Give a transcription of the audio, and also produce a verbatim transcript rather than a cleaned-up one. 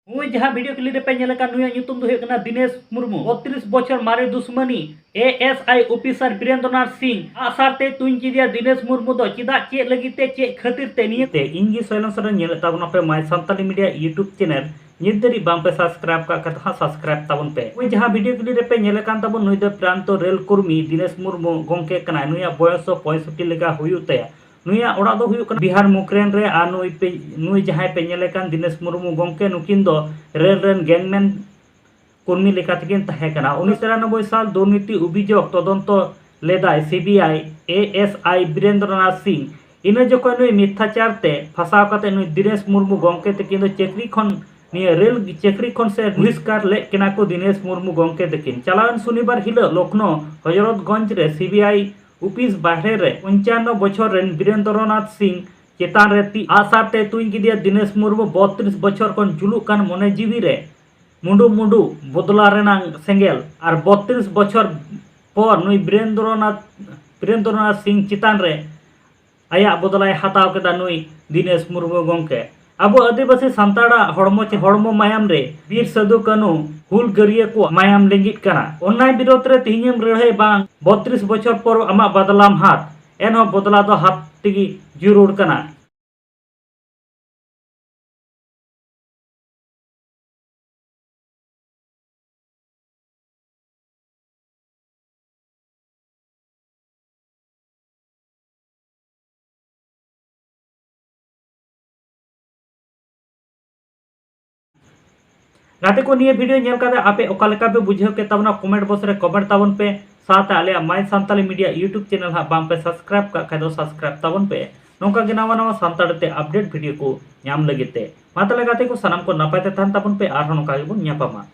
ᱱᱩᱭ ᱡᱟᱦᱟᱸ video clip ᱨᱮᱯᱮ ᱧᱮᱞ ᱠᱟᱱ, ᱱᱩᱭᱟᱜ ᱧᱩᱛᱩᱢ ᱫᱚ ᱦᱩᱭᱩᱜ ᱠᱟᱱᱟ ᱫᱤᱱᱮᱥ ᱢᱩᱨᱢᱩ᱾ ᱵᱚᱛᱨᱤᱥ ᱵᱚᱪᱷᱚᱨ ᱢᱟᱨᱮ ᱫᱩᱥᱢᱟᱱᱤ ᱮ ᱮᱥ ᱟᱭ ᱚᱯᱷᱤᱥᱟᱨ ᱵᱤᱨᱮᱱᱫᱨᱚᱱᱟᱛᱷ ᱥᱤᱝ ᱟᱜᱼᱥᱟᱨ ᱛᱮ ᱛᱩᱧ ᱠᱮᱫᱮᱭᱟ ᱫᱤᱱᱮᱥ ᱢᱩᱨᱢᱩ ᱫᱚ᱾ ᱪᱮᱫᱟᱜ, ᱪᱮᱫ ᱞᱟᱹᱜᱤᱫ ᱛᱮ, ᱪᱮᱫ ᱠᱷᱟᱹᱛᱤᱨ ᱛᱮ? ᱱᱤᱭᱟᱹ ᱛᱮ ᱤᱧ ᱜᱮ ᱥᱚᱭᱞᱚᱱ ᱥᱚᱨᱮᱱ, ᱧᱮᱞᱮᱫ ᱛᱟᱵᱚᱱᱟᱯᱮ My Santali Media YouTube channel᱾ ᱱᱤᱛ ᱫᱷᱟᱹᱨᱤᱡ ᱵᱟᱝᱯᱮ ᱥᱟᱵᱥᱠᱨᱟᱭᱤᱵ ᱠᱟᱜ ᱠᱷᱟᱡ ᱫᱚ ᱦᱟᱸᱜ ᱥᱟᱵᱥᱠᱨᱟᱭᱤᱵ ᱛᱟᱵᱚᱱ ᱯᱮ᱾ ᱱᱩᱭ ᱡᱟᱦᱟᱸ ᱵᱷᱤᱰᱤᱭᱳ ᱠᱞᱤᱯ ᱨᱮᱯᱮ ᱧᱮᱞᱮ ᱠᱟᱱ ᱛᱟᱵᱚᱱ, ᱱᱩᱭ ᱫᱚ ᱯᱨᱟᱱᱛᱚ ᱨᱮᱞ ᱠᱚᱨᱢᱤ ᱫᱤᱱᱮᱥ ᱢᱩᱨᱢᱩ ᱜᱚᱢᱠᱮ ᱠᱟᱱᱟᱭ᱾ ᱱᱩᱭᱟᱜ ᱵᱚᱭᱚᱥ ᱫᱚ ᱯᱚᱸᱭᱥᱚᱴᱴᱤ ᱞᱮᱠᱟ ᱦᱩᱭᱩᱜ ᱛᱟᱭᱟ᱾ ᱱᱩᱭᱟᱜ ᱚᱲᱟᱜ ᱫᱚ ᱦᱩᱭᱩᱜ ᱠᱟᱱᱟ ᱵᱤᱦᱟᱨ ᱢᱩᱠᱨᱮᱱ ᱨᱮ᱾ ᱟᱨ ᱱᱩᱭ ᱯᱮ, ᱱᱩᱭ ᱡᱟᱦᱟᱸᱭ ᱯᱮ ᱧᱮᱞᱮ ᱠᱟᱱ ᱫᱤᱱᱮᱥ ᱢᱩᱨᱢᱩ ᱜᱚᱢᱠᱮ, ᱱᱩᱠᱤᱱ ᱫᱚ ᱨᱮᱞ ᱨᱮᱱ ᱜᱮᱝᱢᱮᱱ ᱠᱚᱨᱢᱤ ᱞᱮᱠᱟ ᱛᱮᱠᱤᱱ ᱛᱟᱦᱮᱸ ᱠᱟᱱᱟ᱾ ᱩᱱᱤᱥᱥᱚ ᱛᱤᱨᱟᱱᱚᱵᱵᱳᱭ ᱥᱟᱞ ᱫᱩᱨᱱᱤᱛᱤ ᱚᱵᱷᱤᱡᱳᱜᱽ ᱛᱚᱫᱚᱱᱛᱚ ᱞᱮᱫᱟᱭ C B I A S I ᱵᱤᱨᱮᱱᱫᱨᱚᱱᱟᱛᱷ ᱥᱤᱝ᱾ ᱤᱱᱟᱹ ᱡᱚᱠᱷᱚᱱ ᱱᱩᱭ ᱢᱤᱛᱷᱟᱪᱟᱨ ᱛᱮ ᱯᱷᱟᱸᱥᱟᱣ ᱠᱟᱛᱮ ᱱᱩᱭ ᱫᱤᱱᱮᱥ ᱢᱩᱨᱢᱩ ᱜᱚᱢᱠᱮ ᱛᱟᱹᱠᱤᱱ ᱫᱚ ᱪᱟᱹᱠᱨᱤ ᱠᱷᱚᱱ, ᱱᱤᱭᱟᱹ ᱨᱮᱞ ᱪᱟᱹᱠᱨᱤ ᱠᱷᱚᱱ ᱥᱮ ᱵᱚᱦᱤᱥᱠᱟᱨ ᱞᱮᱫ ᱠᱤᱱᱟ ᱠᱚ ᱫᱤᱱᱮᱥ ᱢᱩᱨᱢᱩ ᱜᱚᱢᱠᱮ ᱛᱟᱹᱠᱤᱱ᱾ ᱪᱟᱞᱟᱣᱮᱱ ᱥᱚᱱᱤᱵᱟᱨ ᱦᱤᱞᱳᱜ ᱞᱚᱠᱷᱱᱳ ᱦᱚᱡᱨᱚᱛᱜᱚᱸᱡᱽ ᱨᱮ ᱥᱤ ᱵᱤ ᱟᱭ ᱚᱯᱷᱤᱥ ᱵᱟᱦᱨᱮ ᱨᱮ ᱯᱚᱧᱪᱟᱱᱱᱚ ᱵᱚᱪᱷᱚᱨ ᱨᱮᱱ ᱵᱤᱨᱮᱱᱫᱨᱚᱱᱟᱛᱷ ᱥᱤᱝ ᱪᱮᱛᱟᱱ ᱨᱮ ᱛᱤ ᱟᱜᱼᱥᱟᱨ ᱛᱮ ᱛᱩᱧ ᱠᱮᱫᱮᱭᱟ ᱫᱤᱱᱮᱥ ᱢᱩᱨᱢᱩ, ᱵᱚᱛᱨᱤᱥ ᱵᱚᱪᱷᱚᱨ ᱠᱷᱚᱱ ᱡᱩᱞᱩᱜ ᱠᱟᱱ ᱢᱚᱱᱮ ᱡᱤᱣᱤ ᱨᱮ ᱢᱩᱸᱰᱩ ᱢᱩᱸᱰᱩ ᱵᱚᱫᱞᱟ ᱨᱮᱱᱟᱝ ᱥᱮᱸᱜᱮᱞ᱾ ᱟᱨ ᱵᱚᱛᱨᱤᱥ ᱵᱚᱪᱷᱚᱨ ᱯᱚᱨ ᱱᱩᱭ ᱵᱤᱨᱮᱱᱫᱨᱚᱱᱟᱛᱷ, ᱵᱤᱨᱮᱱᱫᱨᱚᱱᱟᱛᱷ ᱥᱤᱝ ᱪᱮᱛᱟᱱ ᱨᱮ ᱟᱭᱟᱜ ᱵᱚᱫᱞᱟᱭ ᱦᱟᱛᱟᱣ ᱠᱮᱫᱟ ᱱᱩᱭ ᱫᱤᱱᱮᱥ ᱢᱩᱨᱢᱩ ᱜᱚᱢᱠᱮ᱾ ᱟᱵᱚ ᱟᱹᱫᱤᱵᱟᱹᱥᱤ ᱥᱟᱱᱛᱟᱲᱟᱜ ᱦᱚᱲᱢᱚ ᱪᱮ ᱦᱚᱲᱢᱚ ᱢᱟᱭᱟᱢ ᱨᱮ ᱵᱤᱨ ᱥᱟᱹᱫᱷᱩ ᱠᱟᱹᱱᱦᱩ ᱦᱩᱞᱜᱟᱹᱨᱤᱭᱟᱹ ᱠᱚᱣᱟᱜ ᱢᱟᱭᱟᱢ ᱞᱤᱸᱜᱤᱜ ᱠᱟᱱᱟ᱾ ᱚᱱᱱᱟᱭ ᱵᱤᱨᱳᱫᱷ ᱨᱮ ᱛᱮᱦᱮᱧᱮᱢ ᱞᱟᱹᱲᱦᱟᱹᱭ ᱵᱟᱝ, ᱵᱚᱛᱨᱤᱥ ᱵᱚᱪᱷᱚᱨ ᱯᱚᱨ ᱟᱢᱟᱜ ᱵᱟᱫᱞᱟᱢ ᱦᱟᱛ, ᱮᱱᱦᱚᱸ ᱵᱚᱫᱞᱟ ᱫᱚ ᱦᱟᱛ ᱛᱮᱜᱮ ᱡᱟᱹᱨᱩᱲ ᱠᱟᱱᱟ᱾ ᱜᱟᱛᱮ ᱠᱚ, ᱱᱤᱭᱟᱹ ᱵᱷᱤᱰᱤᱭᱳ ᱧᱮᱞ ᱠᱟᱛᱮ ᱟᱯᱮ ᱚᱠᱟ ᱞᱮᱠᱟ ᱯᱮ ᱵᱩᱡᱷᱟᱹᱣ ᱠᱮᱫ ᱛᱟᱵᱚᱱᱟ, ᱠᱚᱢᱮᱱᱴ ᱵᱚᱠᱥ ᱨᱮ ᱠᱚᱢᱮᱱᱴ ᱛᱟᱵᱚᱱ ᱯᱮ᱾ ᱥᱟᱶᱛᱮ ᱟᱞᱮᱭᱟᱜ My Santali Media YouTube channel ᱦᱟᱸᱜ ᱵᱟᱝ ᱯᱮ ᱥᱟᱵᱥᱠᱨᱟᱭᱤᱵ ᱠᱟᱜ ᱠᱷᱟᱡ ᱫᱚ ᱥᱟᱵᱥᱠᱨᱟᱭᱤᱵ ᱛᱟᱵᱚᱱ ᱯᱮ, ᱱᱚᱝᱠᱟ ᱜᱮ ᱱᱟᱣᱟ ᱱᱟᱣᱟ ᱥᱟᱱᱛᱟᱲᱤ ᱛᱮ ᱟᱯᱰᱮᱴ ᱵᱷᱤᱰᱤᱭᱳ ᱠᱚ ᱧᱟᱢ ᱞᱟᱹᱜᱤᱫ ᱛᱮ᱾ ᱢᱟ ᱛᱟᱦᱞᱮ ᱜᱟᱛᱮ ᱠᱚ, ᱥᱟᱱᱟᱢ ᱠᱚ ᱱᱟᱯᱟᱭ ᱛᱮ ᱛᱟᱦᱮᱱ ᱛᱟᱵᱚᱱ ᱯᱮ, ᱟᱨᱦᱚᱸ ᱱᱚᱝᱠᱟ ᱜᱮᱵᱚᱱ ᱧᱟᱯᱟᱢᱟ᱾